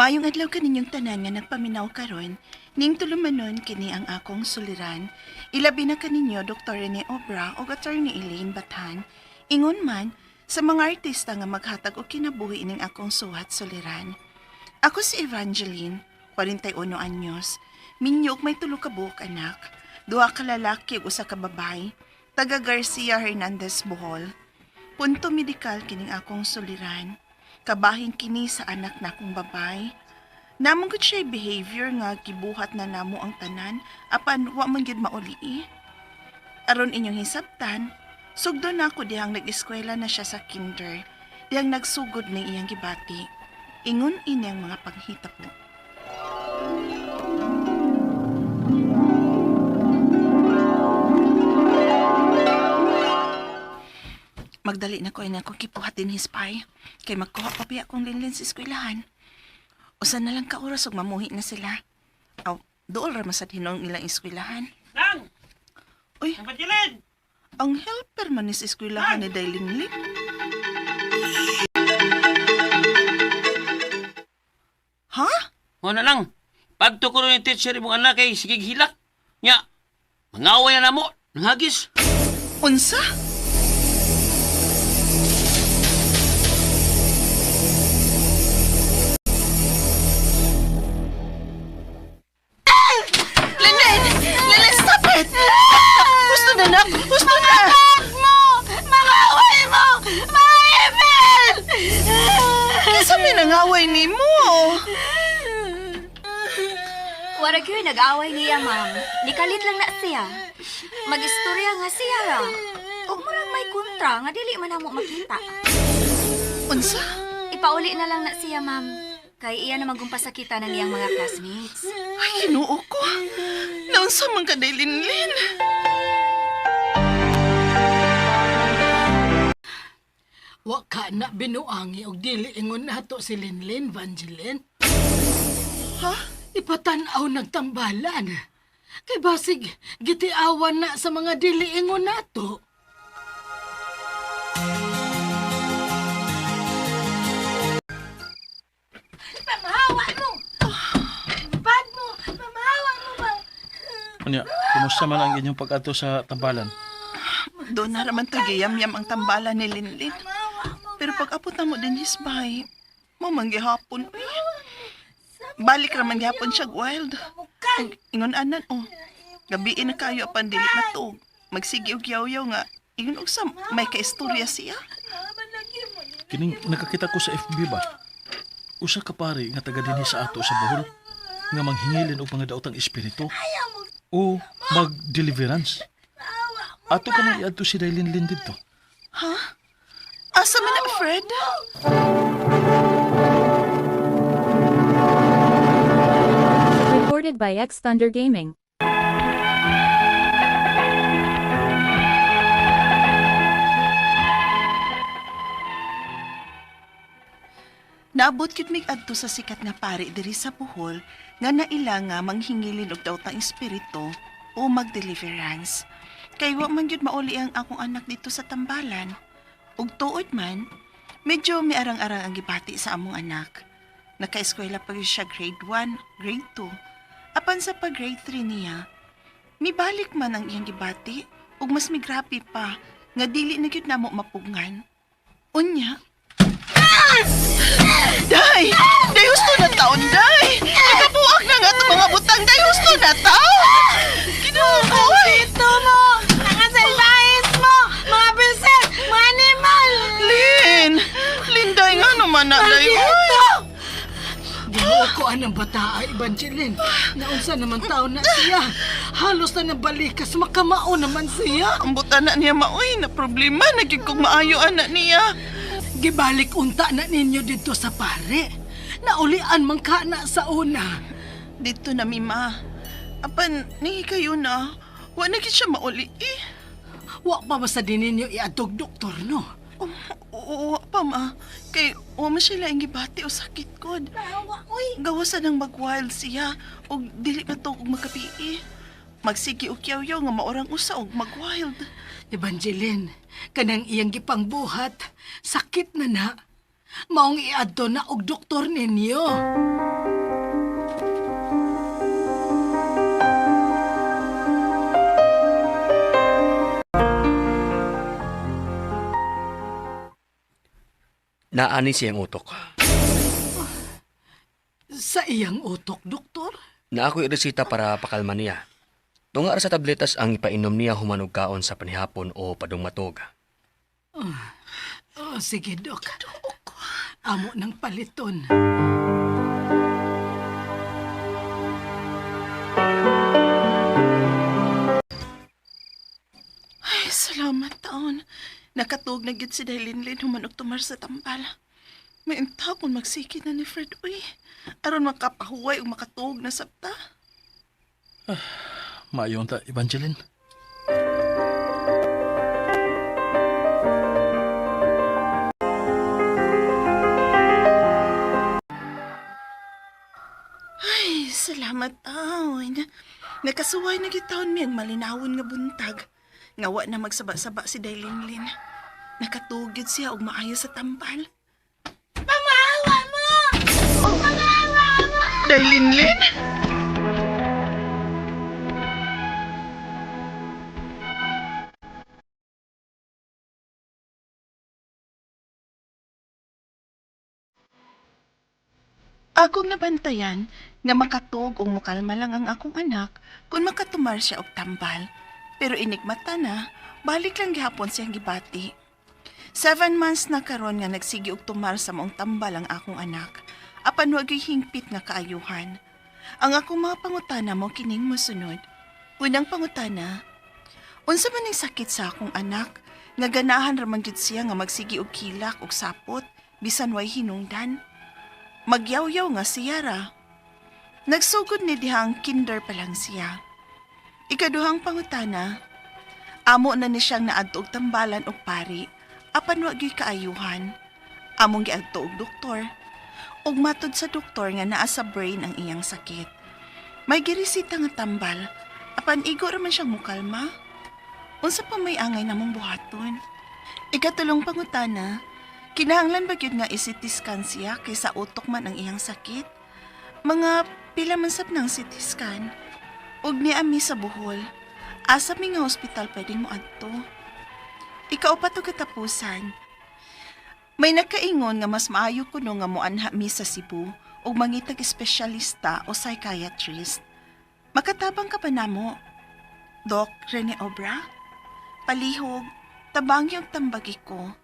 Maayong adlaw kaninyong tanan nga nagpaminaw karon, ning tulumanon kini ang akong suliran. Ilabi na kaninyo Dr. Rene Obra ug Attorney Elaine Bathan. Ingon man sa mga artista nga maghatag og kinabuhi ining akong suwat suliran. Ako si Evangeline, 41 anyos. Minyo og may tulo ka buok anak. Duha ka lalaki ug usa ka babae. Taga Garcia Hernandez, Bohol. Punto medikal kining akong suliran. Kabahin kini sa anak na akong babay. Namong gud siya behavior nga gibuhat na namo ang tanan apan wa man gyud mauli eh. Aron inyong hisabtan, sugdo na ako dihang nag-eskwela na siya sa kinder, dihang nagsugod ning iyang gibati. Ingon ini ang mga panghitabo. Magdali na ko ay akong kipuhat din hispay. Kay magkuha pa biya akong linlin sa eskwelahan. Usa na lang ka oras ug mamuhi na sila. Aw, dool ra man sad hinuong ilang eskwelahan. Nang! Uy, Evangeline! ang helper man ni sa eskwelahan ni Day Linlin. Ha? O na lang. Pagto ko rin yung teacher imong anak kay sige hilak. Nya, mangaway na namo. Nanghagis. Unsa? Linen! Linen, stop it! Gusto na, nak! Gusto na! Mo! Mga away mo! Mga email! Kinsa may nangaway nimo? Wala kayo nag-away niya, ma'am. Nikalit lang na siya. Mag-istorya nga siya ra. Ug murag may kontra nga dili man namo makita. Unsa? Ipauli na lang na siya, ma'am. Kay iya na magumpasakita ng iyang mga classmates. Ay, Ginoo ko. Naunsa man ka, Day Linlin? Wa ka na binuangi og dili ingon nato si Linlin Vangeline. Ha? Ipatan-aw nagtambalan. Kay basig gitiawan na sa mga dili ingon nato. Pamahawa mo! Bad mo! Pamahawa mo ba? Unya, kumusta man ang inyong pag-adto sa tambalan? Doon na raman to giyam-yam ang tambalan ni Linlin. Pero pag abot na mo din his bahay, mo man gihapon. Uy. Balik raman gihapon siya wild. Ug ingon anan oh. Gabiin na kayo apan dili matuog. Magsige og yaw-yaw nga ingon og sa may kaistorya siya. Kining nakakita ko sa FB ba? Usa ka pare nga taga dinhi sa ato sa Bohol nga manghingilin og mga daotang espiritu o mag-deliverance. Ato ka nang iadto si Daylin Lin didto. Asa man na Fred? Recorded by X Thunder Gaming. Naabot gyud mig adto sa sikat nga pari diri sa Bohol nga naila nga manghingilin og daotang espiritu o mag-deliverance. Kay wa man gyud mauli ang akong anak dito sa tambalan. Ug tuod man, medyo miarang-arang ang gibati sa among anak. Nakaeskwela pa gyud siya grade 1, grade 2. Apan sa pag grade 3 niya, mibalik man ang iyang gibati ug mas migrabe pa nga dili na gyud namo mapugngan. Unya, Day! Day, husto na taon, Day! Nakabuak na nga itong mga butang, Day! Husto na taon! Ginoo ko! Ito mo! Mga salbahis mo! Mga bisit! Mga animal! Lin! Lin, Day, nga naman na, Day! Uy! Ginoo ko anang bata ay Evangeline. Naunsa naman taon na siya. Halos na nabalikas makamao naman siya. Ang buta na niya maoy, na problema, naging kong maayo anak niya. Gibalik unta na ninyo dito sa pare. Naulian man ka na sa una. Dito na, Mima. Apan, nihi kayo na. Wa na gid siya mauli eh. Wa pa ba sa din ninyo iadtog doktor no? Oh, oo, pa ma. Kay, wa man siya laing gibati o sakit kod. Gawasan ng mag-wild siya og dili pa to og makapii. Magsige og yaw-yaw nga maorang usa og mag-wild. Evangeline, kanang iyang gipangbuhat, sakit na na. Maong iadto na og doktor ninyo. Naani siyang utok. Sa iyang utok, doktor? Na ako'y resita para pakalma niya. Tunga ra sa tabletas ang ipainom niya human og kaon sa panihapon o padungmatog. Oh, sige, Dok. Amo ng paliton. Ay, salamat taon. Nakatuog na gyud si Dailinlin human og tumar sa tambal. May inta kung magsiki na ni Fred, uy. Aron makapahuway ug makatuog na sabta. Maayon ta, Evangeline. Ay, salamat taon. Nakasuway na gyud taon mi ang malinawon nga buntag. Nga wa na magsaba-saba si Dailinlin. Nakatuog gyud siya og maayo sa tambal. Pamawa mo! Pamawa mo! Dailinlin? Akong nabantayan nga makatug og mukalma lang ang akong anak kung makatumar siya og tambal. Pero inikmata na, balik lang gihapon siyang gibati. 7 months na karon nga nagsigi og tumar sa maong tambal ang akong anak. Apan wa gyud hingpit nga kaayuhan. Ang akong mga pangutana mo kining mosunod. Unang pangutana, unsa man ning sakit sa akong anak nga ganahan ra man gyud siya nga magsigi og kilak og sapot bisan way hinungdan? Magyawyaw nga siya ra. Nagsugod ni dihang kinder pa lang siya. Ikaduhang pangutana, amo na ni siyang naadto og tambalan og pari, apan wa gyud kaayuhan. Among giadto og doktor. Ug matud sa doktor nga naa sa brain ang iyang sakit. May giresita nga tambal, apan igo ra man siyang mukalma. Unsa pa may angay namong buhaton? Ikatulong pangutana, kinahanglan ba gyud nga i-CT scan siya kaysa utok man ang iyang sakit? Mga pila man sab ng CT scan. Ug niami sa Bohol. Asa mi nga ospital pwedeng moadto? Ikaupat og katapusan. May nakaingon nga mas maayo kuno nga moanha mi sa Cebu ug mangitag espesyalista o psychiatrist. Makatabang ka ba namo? Doc Rene Obra? Palihog, tabang yung tambagi ko.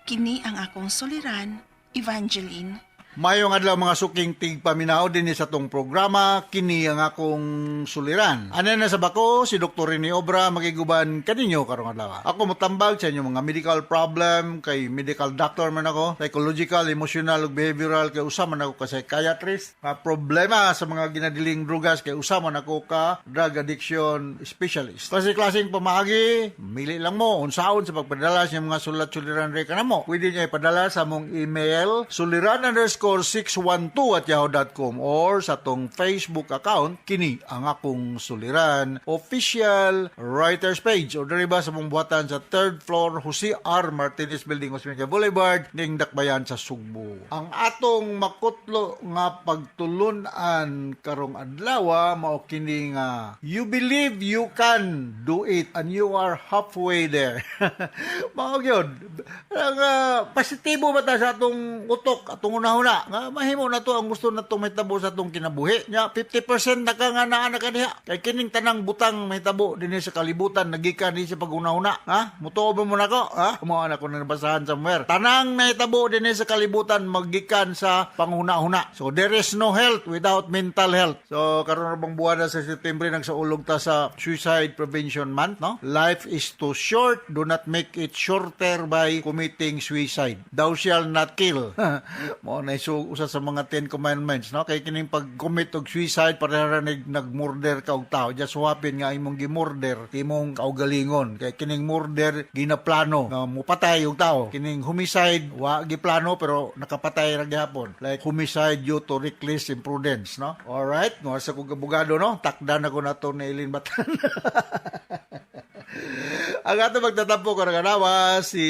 Kini ang akong suliran, Evangeline. Mayong adlaw mga suking tigpaminaw dinhi sa tong programa kini ang akong suliran. Ana na sa bako si Dr. Rene Obra makiguban kaninyo karong adlaw. Ako motambag sa inyong mga medical problem kay medical doctor man ako, psychological, emotional ug behavioral kay usa man ako ka psychiatrist. Mga problema sa mga ginadiling drugas kay usa man ako ka drug addiction specialist. Klase-klaseng pamaagi, mili lang mo unsaon sa pagpadala sa inyong mga sulat suliran re kanamo. Pwede niyo ipadala sa among email suliran_612@yahoo.com or sa tong Facebook account kini ang akong suliran official writers page o diri ba sa mong buhatan sa third floor Jose R. Martinez Building, Osmeña Boulevard, ning Dakbayan sa Sugbo. Ang atong makutlo nga pagtulun-an karong adlaw mao kini nga you believe you can do it and you are halfway there. Mao gyud. Ang positibo ba ta sa atong utok, atong hunahuna nga mahimo na to ang gusto na itong mahitabo sa atong kinabuhi. Nya 50% na ka nga naa na ka diha. Kay kining tanang butang mahitabo dinhi sa kalibutan nagikan dinhi sa paghunahuna. Ha? Mutuo ba mo nako? Ha? Mao na ko na nabasahan somewhere. Tanang nahitabo dinhi sa kalibutan magikan sa panghuna-huna. So there is no health without mental health. So karon ra bang buwan na sa September nagsaulog ta sa Suicide Prevention Month, no? Life is too short, do not make it shorter by committing suicide. Thou shall not kill. Mao na isu usa sa mga Ten Commandments, no? Kay kining pag-commit og suicide pareha ra nig nagmurder ka og tao. Just so happen nga imong gimurder imong kaugalingon. Kay kining murder ginaplano nga mupatay og tao. Kining homicide wa giplano pero nakapatay ra gihapon. Like homicide due to reckless imprudence, no? All right, ngo sa kog abogado, no? Takdan ako nato ni Eileen Batan. Ang ato magtatampo karong adlaw, si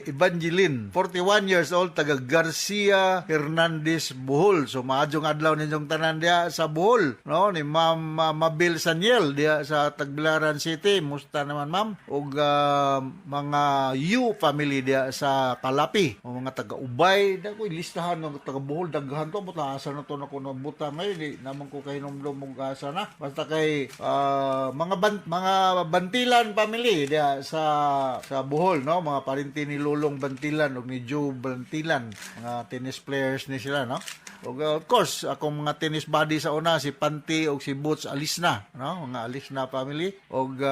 Evangeline, 41 years old, taga Garcia Hernandez, Bohol. So maayong adlaw ninyong tanan diha sa Bohol, no? Ni Ma'am Mabel Saniel diha sa Tagbilaran City. Musta naman, ma'am? Ug mga U family diha sa Kalapi o mga taga Ubay, dako listahan ng taga Bohol, daghan to, buta asa na to nako nabuta ngayon, di naman ko kahinumdum og asa na. Basta kay mga Bantilan family diha sa Bohol, no, mga parinti ni Lulong Bantilan ug ni Joe Bantilan, mga tennis players ni sila, no. Ug of course, akong mga tennis buddy sa una, si Panti ug si Boots Alisna, no, mga Alisna family ug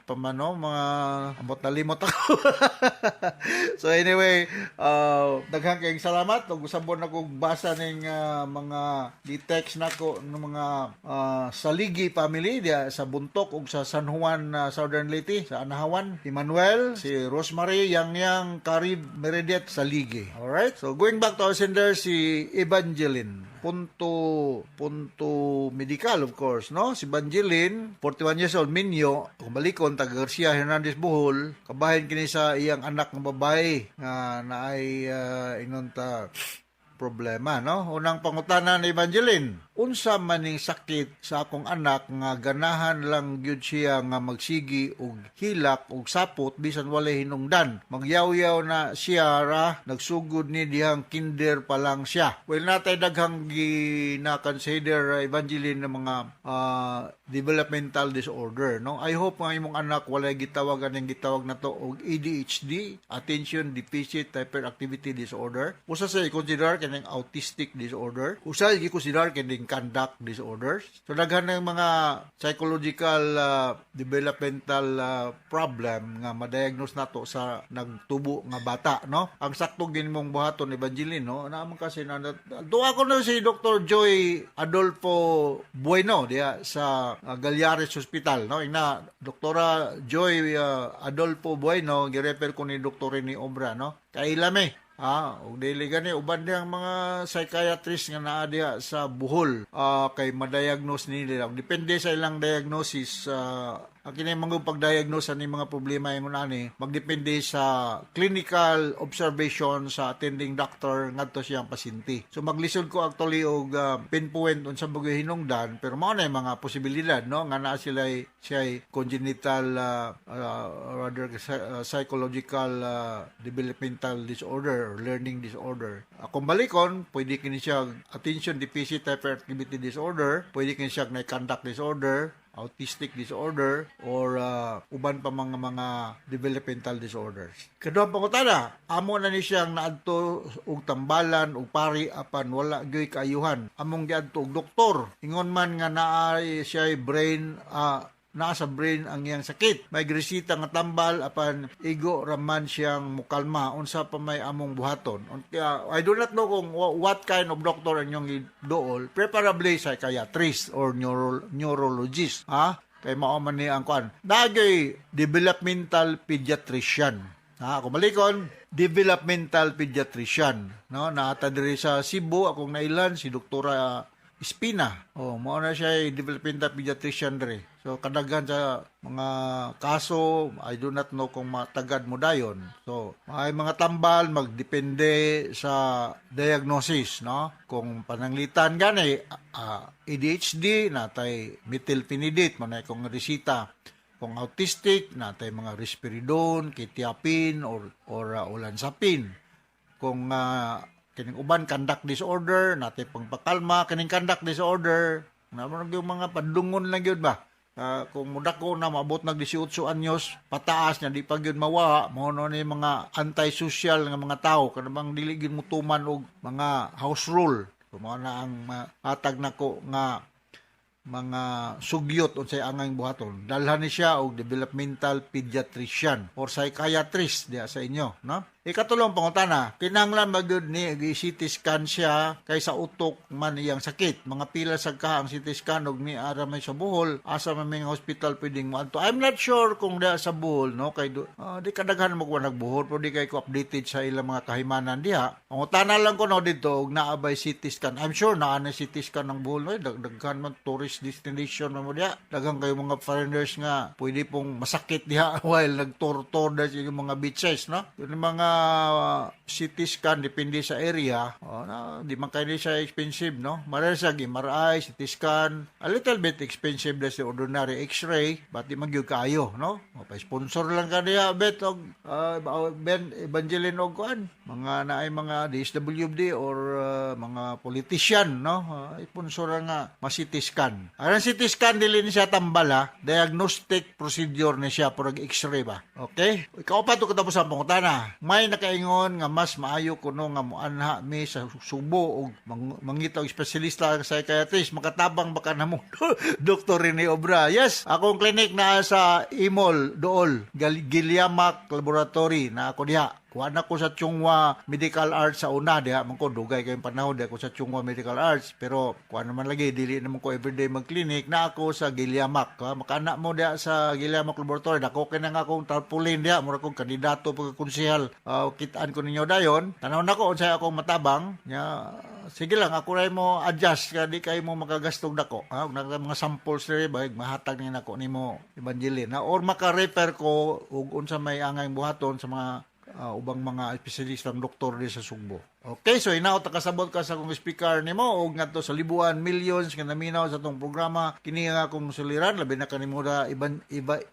pamano mga ambot nalimot ako. So anyway, daghang kayong salamat ug usabon ako basa ning mga di-text nako ng mga Saligi family diya sa Buntok ug sa San Juan, Southern Leyte, sa Anahawan, Emmanuel, si Rosemary Yang Yang Karib Meredith Saligi. Alright? So going back to our sender, si Evangeline, punto punto medical, of course, no? Si Evangeline, 41 years old, minyo, kung balikon, taga Garcia Hernandez, Bohol. Kabahin kini sa iyang anak nga babae nga naay ingon ta problema, no? Unang pangutana ni Evangeline, unsa man ning sakit sa akong anak nga ganahan lang gyud siya nga magsigi og hilak og sapot bisan walay hinungdan? Magyawyaw na siya ra, nagsugod ni dihang kinder pa lang siya. Well, natay daghang gina-consider, Evangeline, ng mga developmental disorder, no? I hope nga imong anak walay gitawag aning gitawag na to og ADHD, attention deficit hyperactivity disorder. Usa sa i-consider kining autistic disorder. Usa i-consider kining conduct disorders. So daghan ng mga psychological developmental problem nga ma-diagnose nato sa nagtubo nga bata, no? Ang sakto gin mong buhaton, Evangeline, no? Naman kasi na duwa ko na si Dr. Joy Adolfo Bueno diya sa Gallares Hospital, no? Ina Doktora Joy Adolfo Bueno, girefer ko ni Dr. Rene Obra, no? Kailame. Ah, ug dili gani uban diyang mga psychiatrist nga naa diha sa Bohol kay ma-diagnose nila. Depende sa ilang diagnosis, ang kini mga pag-diagnose ani mga problema ingon ani magdepende sa clinical observation sa attending doctor ngadto siyang pasyente. So maglisod ko actually og pinpoint unsa bagay hinungdan, pero mao na yung mga posibilidad, no, nga naa sila siya congenital rather psychological developmental disorder or learning disorder. Kung balikon, pwede kini siya attention deficit hyperactivity disorder, pwede kini siya na conduct disorder, autistic disorder, or uban pa mga developmental disorders. Kaduhang pangutana, amo na ni siyang naadto og tambalan og pari apan wala gyoy kaayuhan. Among giadto og doktor. Ingon man nga naay siya brain naa sa brain ang iyang sakit. May gresita nga tambal apan igo raman siyang mukalma. Unsa pa may among buhaton? Kaya, I do not know kung what kind of doctor ang inyong giduol, preferably psychiatrist or neurologist. Ha? Kay mao man ni ang kuan. Nagay developmental pediatrician. Ha, kung malikon, developmental pediatrician, no? Naata diri sa Cebu, akong nailan si Doktora Espina. Oh, mao na siya developmental pediatrician diri. So kadaghan sa mga kaso, I do not know kung matagad mo dayon. So, ay mga tambal magdepende sa diagnosis, no? Kung pananglitan gani ADHD, natay methylphenidate mo na kung resita. Kung autistic, natay mga risperidone, quetiapine or olanzapine. Kung kining uban conduct disorder, natay pangpakalma kining conduct disorder, naman yung mga padungon lang yun ba. Kung mudako na, maabot nag 18 anyos pataas na, di pa gyud mawa mao no ni mga antisocial nga mga tao, kanang dili gyud mutuman og mga house rule. So, mao na ang matag nako nga mga sugyot unsay angay buhaton. Dalhan ni siya og developmental pediatrician or psychiatrist diha sa inyo, no? Ikatulong pangutana, kinahanglan ba gyud ni CT scan siya kay sa utok man iyang sakit? Mga pila sa ka ang CT scan og ni ara may sa Bohol, asa man may nga hospital pwedeng moadto? I'm not sure kung diha sa Bohol, no, kay di kadaghan mo ko nagbuhol, pero di kay ko updated sa ilang mga kahimanan diha. Pangutana lang ko, no, dito og naa bay CT scan. I'm sure naa na CT scan ng Bohol, no, daghan man tourist destination man mo diha. Daghan kayo mga foreigners nga pwede pong masakit diha while nagtour-tour sa inyong mga beaches, no? Yung mga CT scan, depende sa area, oh, na, di man kayo siya expensive, no? Mara sa MRI, CT scan, a little bit expensive than sa ordinary X-ray, but di man gyud kaayo, no? O, pa-sponsor lang ka diha, bet, og, Ben, Evangeline og kuan, mga naay mga DSWD or mga politician, no? Sponsor nga ma-CT scan. Ang CT scan, dili ni siya tambal, ha? Diagnostic procedure ni siya, pero X-ray ba? Okay? Ikaupat to katapos ang pangutana. May nakaingon nga mas maayo kuno nga muanha mi sa Subo og mangita og espesyalista sa psychiatrist, makatabang baka namo, Dr. Rene Obra? Yes, akong clinic naa sa Imol, Dool, Giliamac Laboratory na ako diha. Kuha na ko sa Chong Hua Medical Arts sa una diha man ko, dugay kayong panahon diha ko sa Chong Hua Medical Arts, pero kuha naman lagi dili naman ko everyday mag-clinic na ako sa Giliamac. Ha, makana mo diha sa Giliamac Laboratory, dako kay na nga akong tarpaulin diha, mura kong kandidato pagka konsehal. Kitaan ko ninyo dayon. Tanaw nako unsay akong matabang nya. Sige lang, ako ray mo adjust ka di kay mo makagastog dako. Ha, ug mga samples diri ba mahatag ni nako nimo, Evangeline. Ha, or maka-refer ko ug unsa may angay buhaton sa mga ubang mga espesyalistang doktor di sa Sugbo. Okay, so hinaot kasabot ka sa akong speaker nimo og ngadto sa libuan, millions nga naminaw sa atong programa kini nga akong suliran, labi na kanimo da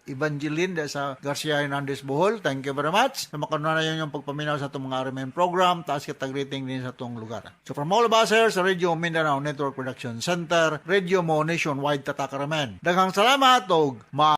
Evangeline da sa Garcia Hernandez, Bohol. Thank you very much. Na makanunayon yung pagpaminaw sa atong mga RMN program, taas kitag rating din sa atong lugar. So from all of us here sa Radio Mindanao Network Production Center, Radio Mo Nationwide, Tatak RMN. Daghang salamat og ma